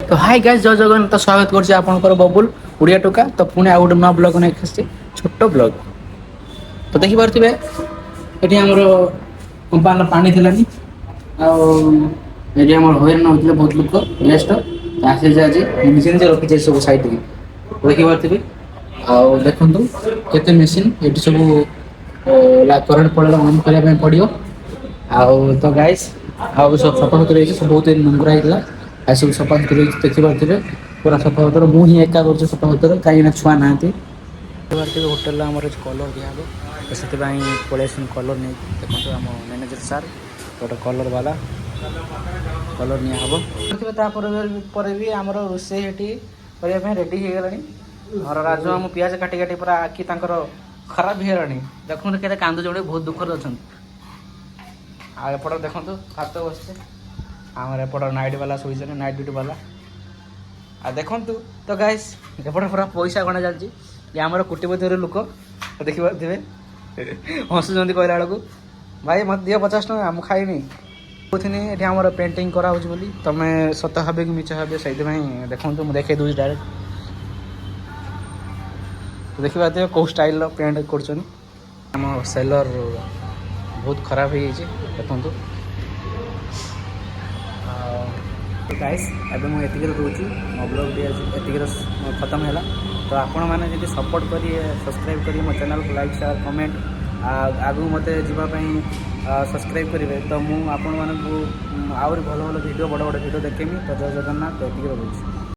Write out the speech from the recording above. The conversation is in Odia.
ତ ହାଇ ଗାଇସ୍, ଜୟ ଜଗନ୍ନାଥ। ସ୍ୱାଗତ କରୁଛି ଆପଣଙ୍କର ବବୁଲ ଓଡ଼ିଆ ଟୋକା। ତ ପୁଣି ଆଉ ଗୋଟେ ନୂଆ ବ୍ଲଗ ନେଇକି ଆସିଛି, ଛୋଟ ବ୍ଲଗ। ତ ଦେଖିପାରୁଥିବେ, ଏଠି ଆମର କମ୍ପାନୀର ପାଣି ଥିଲାନି ଆଉ ଏଠି ଆମର ହଇରାଣ ହେଉଥିଲେ ବହୁତ ଲୋକ, ଗେଷ୍ଟ ଆସିଛି। ଆଜି ମୁଁ ନିଜେ ନିଜେ ରଖିଛି ସବୁ ସାଇଡ଼୍। ଦେଖିପାରୁଥିବେ ଆଉ ଦେଖନ୍ତୁ କେତେ ମେସିନ୍ ଏଠି ସବୁ। କରେଣ୍ଟ ପଳେଇଲେ ଅନ୍ କରିବା ପାଇଁ ପଡ଼ିବ। ଆଉ ତ ଗାଇସ୍, ଆଉ ସବୁ ସଫା ସୁତୁରା ହେଇଛି ସବୁ। ବହୁତ ନୁଙ୍ଗୁରା ହେଇଥିଲା ଆଉ ସବୁ ସଫା ସୁତୁରା ହେଇଛି। ଦେଖିପାରୁଥିବେ, ପୁରା ସଫା ସୁତୁରା। ମୁଁ ହିଁ ଏକା କରୁଛି ସଫା ସୁତୁରା, କାହିଁକିନା ଛୁଆ ନାହାନ୍ତି। ଦେଖିପାରୁଥିବେ, ହୋଟେଲରେ ଆମର କଲର୍ ଦିଆହେବ, ତ ସେଥିପାଇଁ ପଳେଇ ଆସିଛନ୍ତି କଲର୍ ନେଇକି। ଦେଖନ୍ତୁ, ଆମ ମ୍ୟାନେଜର ସାର୍ ଗୋଟେ କଲର୍ ବାଲା, କଲର୍ ନିଆହେବ। ଦେଖିବେ, ତାପରେ ପରେ ବି ଆମର ରୋଷେଇ ଏଠି କରିବା ପାଇଁ ରେଡ଼ି ହେଇଗଲାଣି। ଘର ରାଜୁ ଆମ ପିଆଜ କାଟି କାଟି ପୁରା ଆଖି ତାଙ୍କର ଖରାପ ହେଇଗଲାଣି। ଦେଖନ୍ତୁ, କେତେ କାନ୍ଦୁଛନ୍ତି, ବହୁତ ଦୁଃଖରେ ଅଛନ୍ତି। ଆଉ ଏପଟେ ଦେଖନ୍ତୁ, ଭାତ ବସିছে। ଆମର ଏପଟ ନାଇଟ୍ ବାଲା ଶୋଇଛନ୍ତି, ନାଇଟ୍ ଡ୍ୟୁଟି ବାଲା। ଆଉ ଦେଖନ୍ତୁ ତ ଗାଇସ୍, ଏପଟେ ପୁରା ପଇସା ଗଣା ଚାଲିଛି। ଇଏ ଆମର କୋଟିପତିର ଲୋକ, ଦେଖିପାରୁଥିବେ, ହସୁଛନ୍ତି କହିଲା ବେଳକୁ। ଭାଇ, ମୋତେ ଦିଅ 50 ଟଙ୍କା, ମୁଁ ଖାଇବି। କହୁଥିନି ଏଠି ଆମର ପେଣ୍ଟିଂ କରାହେଉଛି ବୋଲି, ତମେ ସତ ଭାବେ କି ମିଛ ଭାବେ, ସେଇଥିପାଇଁ ଦେଖନ୍ତୁ, ମୁଁ ଦେଖେଇ ଦେଉଛି ଡାଇରେକ୍ଟ। ଦେଖିପାରୁଥିବେ କେଉଁ ଷ୍ଟାଇଲର ପେଣ୍ଟ କରୁଛନ୍ତି। ଆମ ସେଲର ବହୁତ ଖରାପ ହେଇଯାଇଛି, ଦେଖନ୍ତୁ। ଆଉ ଗାଇସ୍, ଏବେ ମୁଁ ଏତିକିରେ ରହୁଛି। ମୋ ବ୍ଲଗ୍ଟି ଆଜି ଏତିକିରେ ଖତମ ହେଲା। ତ ଆପଣମାନେ ଯଦି ସପୋର୍ଟ କରିବେ, ସବସ୍କ୍ରାଇବ୍ କରିବେ ମୋ ଚ୍ୟାନେଲ୍କୁ, ଲାଇକ୍, ସେୟାର, କମେଣ୍ଟ, ଆଉ ଆଗକୁ ମୋତେ ଯିବା ପାଇଁ ସବସ୍କ୍ରାଇବ୍ କରିବେ, ତ ମୁଁ ଆପଣମାନଙ୍କୁ ଆହୁରି ଭଲ ଭଲ ଭିଡ଼ିଓ, ବଡ଼ ବଡ଼ ଭିଡ଼ିଓ ଦେଖେଇମି। ତ ଜୟ ଜଗନ୍ନାଥ, ଏତିକି ରହୁଛି।